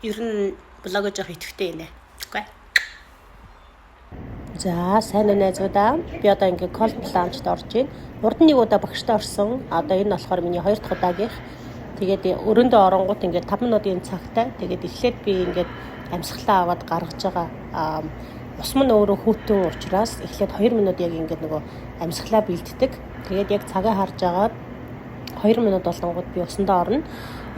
Ер нь блого жоох идэвхтэй нэ. Үгүй. За сайн уу найзуудаа. Би одоо ингээ cold plunge-д орж байна. Урд нь нэг удаа багштай орсон. Одоо энэ болохоор миний хоёр дахь удаагийнх. Тэгээд өрөөндөө оронгууд ингээд 5 минутын цагтай. Тэгээд эхлээд би ингээд амьсгалаа аваад гаргаж байгаа. Ус мань өөрөө хүйтэн учраас эхлээд 2 минут яг ингээд нөгөө амьсгалаа бэлддэг. Тэгээд яг цагаа харж агаад 2 минут болонгууд би усандаа орно.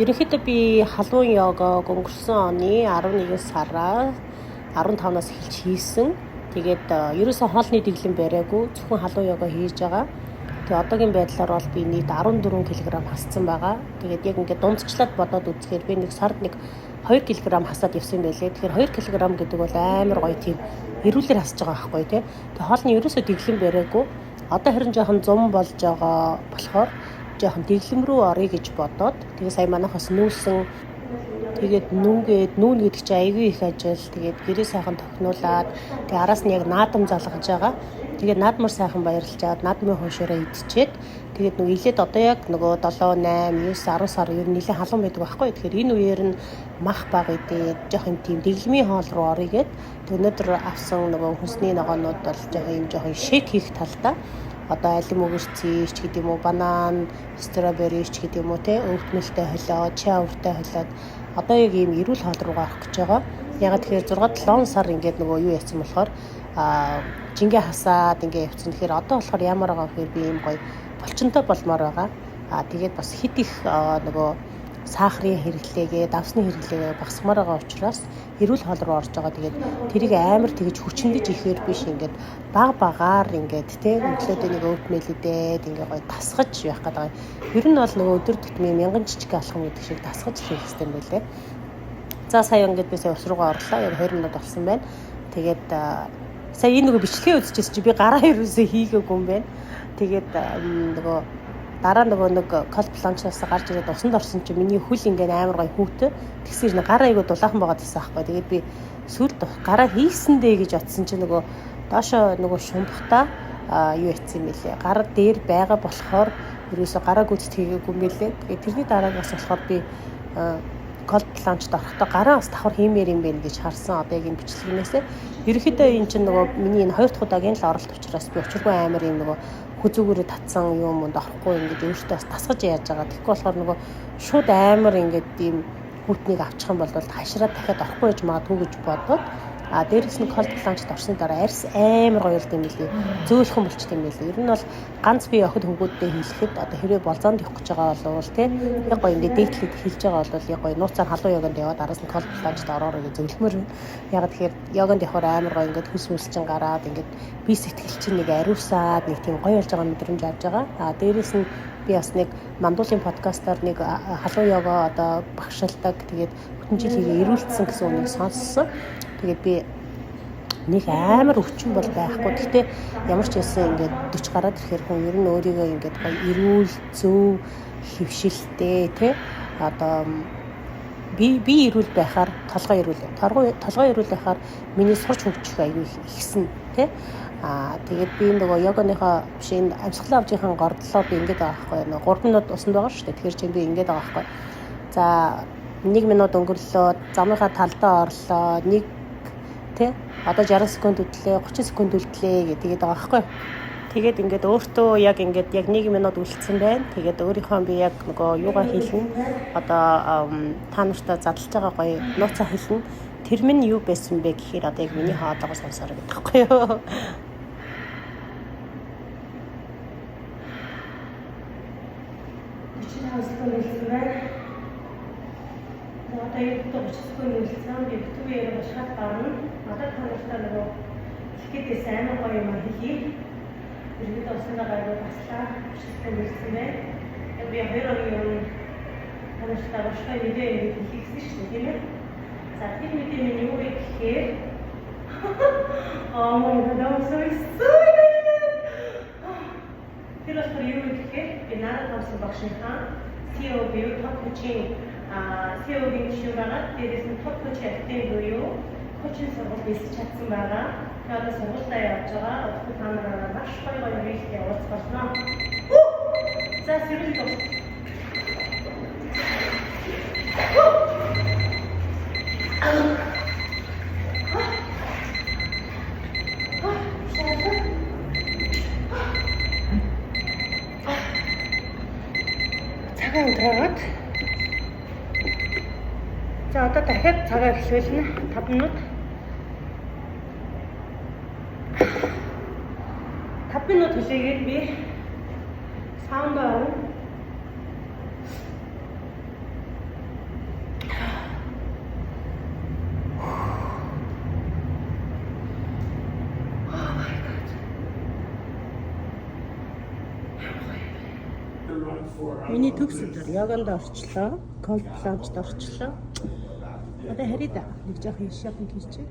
Ерөнхийдөө би халуун йогог өнгөрсөн оны 11 сараас 15-наас эхэлж хийсэн. Тэгээд ерөөсөө хоолны дэглэм бариагүй, зөвхөн халуун йога хийж байгаа. Тэгээ одоогийн байдлаар бол би нийт 14 кг хассан байгаа. Тэгээд яг ингээд дундчлаад бодоод үзэхээр би нэг сард нэг 2 кг хасаад явсан юм байлээ. Тэгэхээр 2 кг гэдэг бол амар гоё тийм эрүүлэр хасж байгаа байхгүй тий. Тэгээ хоолны ерөөсөө дэглэм бариагүй. Одоо харин жоохон зум болж байгаа болохоор жоохон дэглэм рүү оръё гэж бодоод тэгээ сая манайх бас нүүсэн. Тэгээд нүнгээд нүүн гэдэг чинь айгүй их ажил. Тэгээд гэрээ сайхан тохинуулаад тэгээ араас нь яг наадам залгаж байгаа. Тэгээд наадмар сайхан баярлжаад наадмын хуушураа идчихэд тэгээд нөгөө илээд одоо яг нөгөө 7 8 9 10 сар ер нь нэлээд халуун байдаг байхгүй. Тэгэхээр энэ үеэр нь мах баг идээд жоохон тийм дэглэмийн хоол руу оръё гээд тэг өнөөдөр авсан нөгөө хүнсний ногоонууд бол жоохон юм жоохон шейк хийх талдаа одоо алим өгөрцөж гэдэг юм уу, банан, стробери ч гэдэг юм уу те, өвдмөлтэй холиод, чиа үртэй холиод одоо яг ийм эрүүл хоол руугаа орох гэж байгаа. Ягаад тэгэхээр 6 7 сар ингээд нөгөө юу яцсан болохоор жингээ хасаад ингээд явцсан. Тэгэхээр одоо болохоор ямар байгаа гэхээр би ийм гоё булчинтай болмоор байгаа. Тэгээд бас хит их нөгөө сахарын хэрэглээгээ, давсны хэрэглээгээ багасгамаар байгаа учраас эрүүл хоол руу орж байгаа. Тэгээд тэрийг амар тэгж хүчингэж ихээр биш ингээд баг багаар ингээд те өглөөдөө нэг өвдмөл идээд ингээд гоё тасгаж явах гэдэг. Ер нь бол нөгөө өдөр тутмын мянган жижиг алхам гэдэг шиг тасгаж хийх хэрэгтэй юм байлээ. За сая ингээд би сая ус руугаа орлоо. Яг 2 минут болсон байна. Тэгээд сая энэ нөгөө бичлэгээ үзчихсэн чи би гараа ерөөсөө хийгээгүй юм байна. Тэгээд нөгөө дараа нөгөө нэг cold plunge-аас гарч ирээд усанд орсон чи миний хөл ингээд амар гоё хүүтэй. Тэгсэн чинь гараа айгуу дулаахан байгаад байсан аахгүй. Тэгээд би сүүлд гараа хийсэн дээ гэж бодсон чи нөгөө доошоо нөгөө шумбахтаа юу яцсан юм бэлээ. Гар дээр байгаа болохоор ерөөсөө гараа гүйцэтгээгээгүй юм бэлээ. Тэгээд тэрний дараагаас болохоор би cold plunge-д орохдоо гараа бас давхар хиймээр юм байна гэж харсан. Одоо яг энэ бичлэгнээсээ ерөнхийдөө энэ чинь нөгөө миний энэ хоёр дахь удаагийн л оролт учраас би учиргүй амар юм нөгөө хүзүүгээрээ татсан юм унд орохгүй ингээд өөртөө бас тасгаж яаж байгаа. Тэгэхгүй болохоор нөгөө шууд амар ингээд ийм хүүтнийг авчих юм бол хашраад дахиад орохгүй байж магадгүй гэж бодоод дээрээс нь cold plunge-д орсны дараа арьс амар гоё болд юм билий. Зөөлхөн болчт юм билий. Ер нь бол ганц би охид хөвгүүддээ хэлэхэд одоо хэрвээ болзоонд явах гэж байгаа болвол тий яг гоё ингээд дээдлээд хэлж байгаа бол яг гоё нууцаар халуун йогонд яваад араас нь cold plunge-д ороорой гэж зөвлөмөр. Яг тэгэхээр йогонд явахаар амар гоё ингээд хөлс мөлс чинь гараад ингээд бие сэтгэл чинь нэг ариусаад нэг тийм гоё болж байгаа мэдрэмж авч байгаа. Дээрээс нь би бас нэг мандуулын подкастаар нэг халуун його одоо багшилдаг. Тэгээд бүтэн жил хийгээ эрүүлсэн гэсэн үнийг сонссон. Тэгээд би нэг амар өвчин бол байхгүй. Гэхдээ ямар ч байсан ингээд 40 гараад ирэхээр хүн ер нь өөрийгөө ингээд гоё эрүүл, зөв, хэвшилтэй тий одоо би эрүүл байхаар толгой эрүүл. Толгой эрүүл байхаар миний сурч хөгжих аюу ихсэн тий. Тэгээд би нөгөө йоганыхоо биш энэ амьсгалын авжийнхаа гордлоо би ингээд байгаа байхгүй нөгөө 3 минут усанд байгаа шүү дээ. Тэгэхээр чинь би ингээд байгаа байхгүй. За 1 минут өнгөрлөө, замынхаа талдаа орлоо. 1 тий одоо 60 секунд үлдлээ, 30 секунд үлдлээ гэдэг тэгээд байгаа байхгүй. Тэгээд ингээд өөртөө яг ингээд яг 1 минут үлдсэн байна. Тэгээд өөрийнхөө би яг нөгөө юугаа хэлнэ. Одоо та нартай задлж байгаа гоё нууцаа хэлнэ. Тэр минь юу байсан бэ гэхээр одоо яг миний хоолоогоо сонсоорой гэдэг байхгүй юу. 45 секунд үлдсэн байна. Одоо яг 30 секунд үлдсэн. Би битүүгийн яриаг шат гарна. Одоо та нартай нөгөө хэлэхээс амар гоё юм хэлье. Ерөнхийдөө усандаа гайгүй таслаа. 30 секунд үлдсэн байна. Яг би 2 хоногийн өмнө та нартай маш гоё мэдээ ингэж хэлэх гэсэн шүү дээ, тийм ээ. За тэр мэдээ минь юу вэ гэхээр Oh my god, I'm so excited. Тэр болохоор юу вэ гэхээр би Нара Томсон багшийнхаа CEO буюу топ coaching CEO-гийн гишүүн байгаа. Дээрээс нь топ coach актив буюу коучинг сургалт элсэж чадсан байгаа. Тэгээ одоо сургуультаа явж байгаа. Удахгүй та нараараа маш гоё гоё рeel явуулах болно. За сэрүүл бос. За, одоо дахиад цагаа эхлүүлнэ. 5 минут. 5 минут хүлээгээд би саунд орно. Oh my God. Миний төгс өдөр йоганд орчлоо, cold plunge-д орчлоо. Одоо харъя да. Нэг жоохон shopping хийчихье.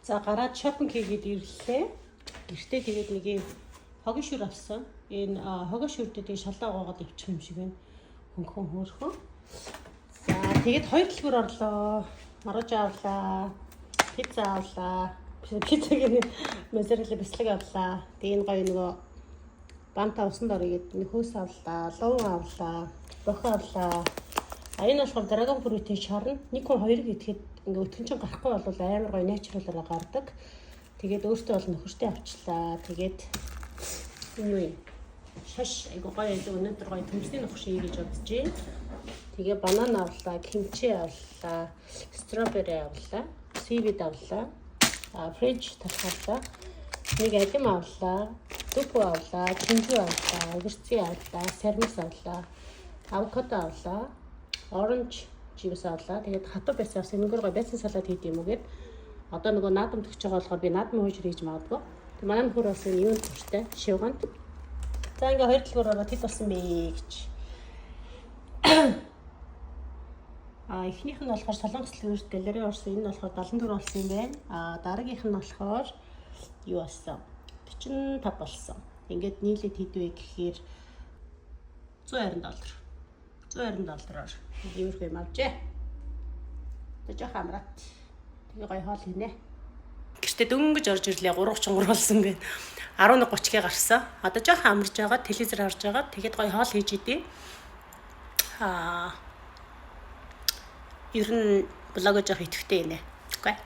За, гараад shopping хийгээд ирлээ. Гэртээ тэгээд нэг юм хогон шүр авсан. Энэ хогон шүрдээ тэгээд шалаа угаагаад явчих юм шиг байна. Хөнхөн хөөрхөн. За, тэгээд хоёр дэлгүүр орлоо. Морож авлаа. Пицца авлаа. Пиццагийн моцарелла бислэг авлаа. Тэгээд энэ гоё нөгөө банта усанд орё гээд нэг хөөс авлаа, луун авлаа, бохи авлаа. А энэ болохоор dragon fruit-ийн шарна. Нэг хүн хоёрыг идэхэд ингээ өтгөн чинь гарахгүй бол амар гоё natural-аар гардаг. Тэгээд өөртөө бол нөхөртэй авчлаа. Тэгээд энэ юу юм? Шаш айгу гоё байлаа. Өнөөдөр гоё төмсний нухаш хийе гэж бодож байна. Тэгээ банан авлаа, кимчи авлаа, strawberry авлаа, seaweed авлаа, French талх авлаа. Нэг алим авлаа, дүпүү авлаа, чинжүү авлаа, огурци авлаа, сармис авлаа, авокадо авлаа, orange juice авлаа. Тэгээд хатуу байсан авсан. Энэгээр гоё байсан салат хийд юм уу гэд. Одоо нөгөө наадам төгч байгаа болохоор би наадмын хуужир хийж магадгүй. Тэгээд манай нөхөр бас энэ юунд дуртай? Шивганд. За, ингээ хоёр дэлгүүр ороод хэд болсон бэ гэж. А эхнийх нь болохоор Солонгос дэлгүүрт галерей орсон. Энэ нь болохоор 74 болсон юм байна. А дараагийнх нь болохоор юу болсон? 45 болсон. Ингээд нийлээд хэд вэ гэхээр 120 доллар. 120 доллараар иймэрхүү юм авчээ. Одоо жоох амраад. Тэгээ гоё хоол хийнэ. Гэртээ дөнгөж орж ирлээ, 3:33 болсон байна. 11:30-гээ гарсан. Одоо жоох амарж байгаа, телевизээр харж байгаа. Тэгээд гоё хоол хийж идье. Аа, ер нь vlog жоох идэвхтэй нэ. Okay.